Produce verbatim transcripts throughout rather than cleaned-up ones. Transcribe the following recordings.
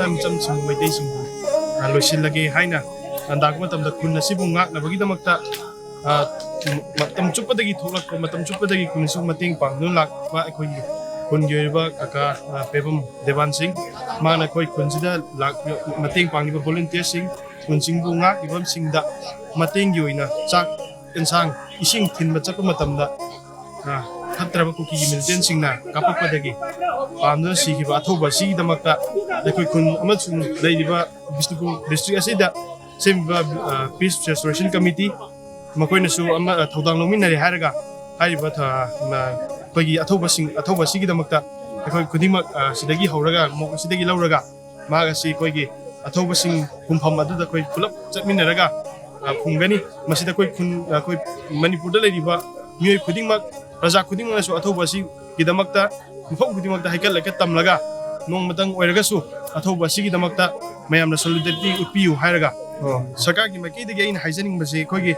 ꯏꯆꯝ ꯆꯝꯁꯤꯡ ꯃꯩꯇꯩꯁꯤꯡꯕꯨ, ꯑ, ꯂꯣꯏꯁꯤꯜꯂꯒꯦ ꯍꯥꯏꯅ ꯂꯥꯟꯗꯥꯔꯛꯄ ꯃꯇꯝꯗ ꯈꯨꯟ ꯑꯁꯤꯕꯨ ꯉꯥꯛꯅꯕꯒꯤꯗꯃꯛꯇ, ꯑ, ꯃꯇꯝ ꯆꯨꯞꯄꯗꯒꯤ ꯊꯣꯛꯂꯛꯄ, ꯃꯇꯝ ꯆꯨꯞꯄꯗꯒꯤ ꯈꯨꯟ ꯑꯁꯤꯕꯨ ꯃꯇꯦꯡ ꯄꯥꯡꯗꯨꯅ ꯂꯥꯛꯄ ꯑꯩꯈꯣꯏꯒꯤ ꯈꯨꯟꯒꯤ ꯑꯣꯏꯔꯤꯕ ꯀꯀꯥ, ꯑ, ꯄꯦꯕꯝ ꯗꯦꯕꯥꯟ ꯁꯤꯡ, ꯃꯥꯅ ꯑꯩꯈꯣꯏ ꯈꯨꯟꯁꯤꯗ ꯂꯥꯛ-, ꯃꯇꯦꯡ ꯄꯥꯡꯂꯤꯕ volunteer ꯁꯤꯡ, ꯈꯨꯟꯁꯤꯡꯕꯨ ꯉꯥꯛꯂꯤꯕꯁꯤꯡꯗ ꯃꯇꯦꯡꯒꯤ ꯑꯣꯏꯅ ꯆꯥꯛ, ꯑꯦꯟꯁꯥꯡ, ꯏꯁꯤꯡ ꯊꯤꯟꯕ ꯆꯠꯄ ꯃꯇꯝꯗ, ꯑ, ꯐꯠꯇ꯭ꯔꯕ ꯀꯨꯀꯤꯒꯤ militant ꯁꯤꯡꯅ ꯀꯥꯞꯄꯛꯄꯗꯒꯤ ꯄꯥꯝꯗꯨꯅ ꯁꯤꯈꯤꯕ ꯑꯊꯧꯕ ꯑꯁꯤꯒꯤꯗꯃꯛꯇ ꯑꯩꯈꯣꯏ ꯈꯨꯟ ꯑꯃꯁꯨꯡ ꯂꯩꯔꯤꯕ ꯕꯤꯁꯅꯨꯄꯨꯔ district ꯑꯁꯤꯗ ꯁꯦꯝꯃꯤꯕ, ꯑ, Peace Restoration Committee ꯃꯈꯣꯏꯅꯁꯨ ꯑꯃ, ꯑ, ꯊꯧꯗꯥꯡ ꯂꯧꯃꯤꯟꯅꯔꯦ ꯍꯥꯏꯔꯒ ꯍꯥꯏꯔꯤꯕ ꯊ-, ꯃ-, ꯑꯩꯈꯣꯏꯒꯤ ꯑꯊꯧꯕꯁꯤꯡ, ꯑꯊꯧꯕ ꯑꯁꯤꯒꯤꯗꯃꯛꯇ ꯑꯩꯈꯣꯏ ꯈꯨꯗꯤꯡꯃꯛ, ꯑ, ꯁꯤꯗꯒꯤ ꯍꯧꯔꯒ, ꯃꯣꯛ ꯑꯁꯤꯗꯒꯤ ꯂꯧꯔꯒ ꯃꯍꯥꯛ ꯑꯁꯤ ꯑꯩꯈꯣꯏꯒꯤ ꯑꯊꯧꯕꯁꯤꯡ ꯐꯨꯝꯐꯝ ꯑꯗꯨꯗ ꯑꯩꯈꯣꯏ ꯄꯨꯂꯞ ꯆꯠꯃꯤꯟꯅꯔꯒ, ꯑ, ꯐꯨꯝꯒꯅꯤ꯫ ꯃꯁꯤꯗ ꯑꯩꯈꯣꯏ ꯈꯨꯟ, ꯑꯩꯈꯣꯏ ꯃꯅꯤꯄꯨꯔꯗ ꯂꯩꯔꯤꯕ ꯃꯤꯑꯣꯏ ꯈꯨꯗꯤꯡꯃꯛ, ꯄ꯭ꯔꯖꯥ ꯈꯨꯗꯤꯡꯃꯛꯅꯁꯨ ꯑꯊꯧꯕ ꯑꯁꯤꯒꯤꯗꯃꯛꯇ ꯃꯐꯝ ꯈꯨꯗꯤꯡꯃꯛꯇ ꯍꯩꯀꯠ ꯂꯩꯀꯠ ꯇꯝꯂꯒ ꯅꯣꯡꯃꯇꯪ ꯑꯣꯏꯔꯒꯁꯨ ꯑꯊꯧꯕ ꯑꯁꯤꯒꯤꯗꯃꯛꯇ ꯃꯌꯥꯝꯅ solidarity ꯎꯠꯄꯤꯌꯨ ꯍꯥꯏꯔꯒ, ꯑꯣ꯫ ꯁꯔꯀꯥꯔꯒꯤ ꯃꯥꯏꯀꯩꯗꯒꯤ ꯑꯩꯅ ꯍꯥꯏꯖꯅꯤꯡꯕꯁꯦ, ꯑꯩꯈꯣꯏꯒꯤ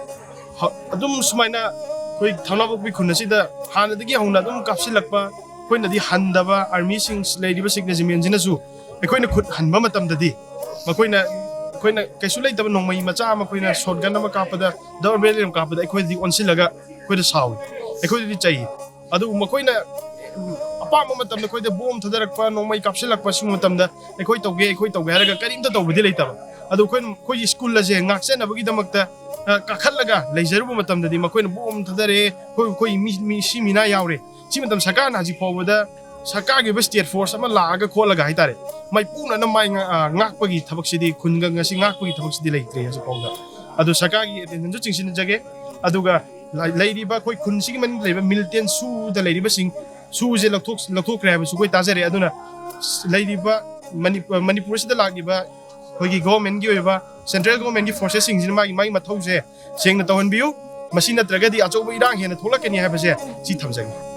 ꯍ-, ꯑꯗꯨꯝ ꯁꯨꯃꯥꯏꯅ ꯑꯩꯈꯣꯏ ꯊꯥꯡꯃꯩꯕꯟ ꯈꯨꯟ ꯑꯁꯤꯗ ꯍꯥꯟꯅꯗꯒꯤ ꯍꯧꯅ ꯑꯗꯨꯝ ꯀꯥꯞꯁꯤꯜꯂꯛꯄ, ꯑꯩꯈꯣꯏꯅꯗꯤ ꯍꯟꯗꯕ army ꯁꯤꯡ ꯂꯩꯔꯤꯕ ꯁꯤꯡꯅ regiment ꯁꯤꯅꯁꯨ ꯑꯩꯈꯣꯏꯅ ꯈꯨꯠ ꯍꯟꯕ ꯃꯇꯝꯗꯗꯤ ꯃꯈꯣꯏꯅ, ꯑꯩꯈꯣꯏꯅ ꯀꯩꯁꯨ ꯂꯩꯇꯕ ꯅꯣꯡꯃꯩ ꯃꯆꯥ ꯑꯃ, ꯑꯩꯈꯣꯏꯅ shotgun ꯑꯃ ꯀꯥꯞꯄꯗ, double barrel ꯑꯃ ꯀꯥꯞꯄꯗ ꯑꯩꯈꯣꯏꯗꯗꯤ ꯑꯣꯟꯁꯤꯜꯂꯒ ꯑꯩꯈꯣꯏꯗ ꯁꯥꯎꯏ, ꯑꯩꯈꯣꯏꯗꯗꯤ ꯆꯩ꯫ ꯑꯗꯨꯕꯨ ꯃꯈꯣꯏꯅ, ꯎꯝ, ꯑꯄꯥꯝꯕ ꯃꯇꯝꯗ ꯑꯩꯈꯣꯏꯗ ꯕꯣꯝ ꯊꯥꯗꯔꯛꯄ, ꯅꯣꯡꯃꯩ ꯀꯥꯞꯁꯤꯜꯂꯛꯄ, ꯁꯤꯒꯨꯝꯕ ꯃꯇꯝꯗ ꯑꯩꯈꯣꯏ ꯇꯧꯒꯦ, ꯑꯩꯈꯣꯏ ꯇꯧꯒꯦ ꯍꯥꯏꯔꯒ ꯀꯔꯤꯝꯇ ꯇꯧꯕꯗꯤ ꯂꯩꯇꯕ꯫ ꯑꯗꯨ ꯑꯩꯈꯣꯏꯅ, ꯑꯩꯈꯣꯏꯒꯤ ꯁ꯭ꯀꯨꯜ ꯑꯁꯦ ꯉꯥꯛꯆꯅꯕꯒꯤꯗꯃꯛꯇ, ꯑ, ꯀꯥꯈꯠꯂꯒ ꯂꯩꯖꯔꯨꯕ ꯃꯇꯝꯗꯗꯤ ꯃꯈꯣꯏꯅ ꯕꯣꯝ ꯊꯥꯗꯔꯛꯑꯦ, ꯑꯩꯈꯣꯏ, ꯑꯩꯈꯣꯏ ꯃꯤ, ꯃꯤ ꯁꯤ ꯃꯤꯅꯥ ꯌꯥꯎꯔꯦ꯫ ꯁꯤ ꯃꯇꯝ ꯁꯔꯀꯥꯔꯅ ꯍꯧꯖꯤꯛ ꯐꯥꯎꯕꯗ ꯁꯔꯀꯥꯔꯒꯤ ꯑꯣꯏꯕ state force ꯑꯃ ꯂꯥꯛꯑꯒ ꯈꯣꯠꯂꯒ ꯍꯥꯏꯇꯥꯔꯦ, ꯃꯥꯏꯄꯨꯅꯅ ꯃꯥꯏ ꯉꯥ-, ꯑ, ꯉꯥꯛꯄꯒꯤ ꯊꯕꯛꯁꯤꯗꯤ, ꯈꯨꯟꯒꯪ ꯑꯁꯤ ꯉꯥꯛꯄꯒꯤ ꯊꯕꯛꯁꯤꯗꯤ ꯂꯩꯇ꯭ꯔꯤ ꯍꯧꯖꯤꯛ ꯐꯥꯎꯗ꯫ ꯑꯗꯨ ꯁꯔꯀꯥꯔꯒꯤ attention ꯁꯨ ꯆꯤꯡꯁꯤꯟꯖꯒꯦ꯫ ꯑꯗꯨꯒ ꯂ-, ꯂꯩꯔꯤꯕ ꯑꯩꯈꯣꯏ ꯈꯨꯟꯁꯤꯒꯤ ꯃꯅꯨꯡꯗ ꯂꯩꯕ militant ꯁꯨꯗ ꯂꯩꯔꯤꯕꯁꯤꯡ, ꯁꯨꯁꯦ ꯂꯧꯊꯣꯛ-, ꯂꯧꯊꯣꯛꯈ꯭ꯔꯦ ꯍꯥꯏꯕꯁꯨ ꯑꯩꯈꯣꯏ ꯇꯥꯖꯔꯦ꯫ ꯑꯗꯨꯅ ꯂꯩꯔꯤꯕ ꯃꯅꯤ-, ꯃꯅꯤꯄꯨꯔꯁꯤꯗ ꯂꯥꯛꯂꯤꯕ ꯑꯩꯈꯣꯏꯒꯤ government ꯀꯤ ꯑꯣꯏꯕ, central government ꯀꯤ forces ꯁꯤꯡꯁꯤꯅ ꯃꯥꯒꯤ, ꯃꯥꯒꯤ ꯃꯊꯧꯁꯦ ꯁꯦꯡꯅ ꯇꯧꯍꯟꯕꯤꯌꯨ꯫ ꯃꯁꯤ ꯅꯠꯇ꯭ꯔꯒꯗꯤ ꯑꯆꯧꯕ ꯏꯔꯥꯡ ꯍꯦꯟꯅ ꯊꯣꯛꯂꯛꯀꯅꯤ ꯍꯥꯏꯕꯁꯦ ꯁꯤ ꯊꯝꯖꯒꯦ꯫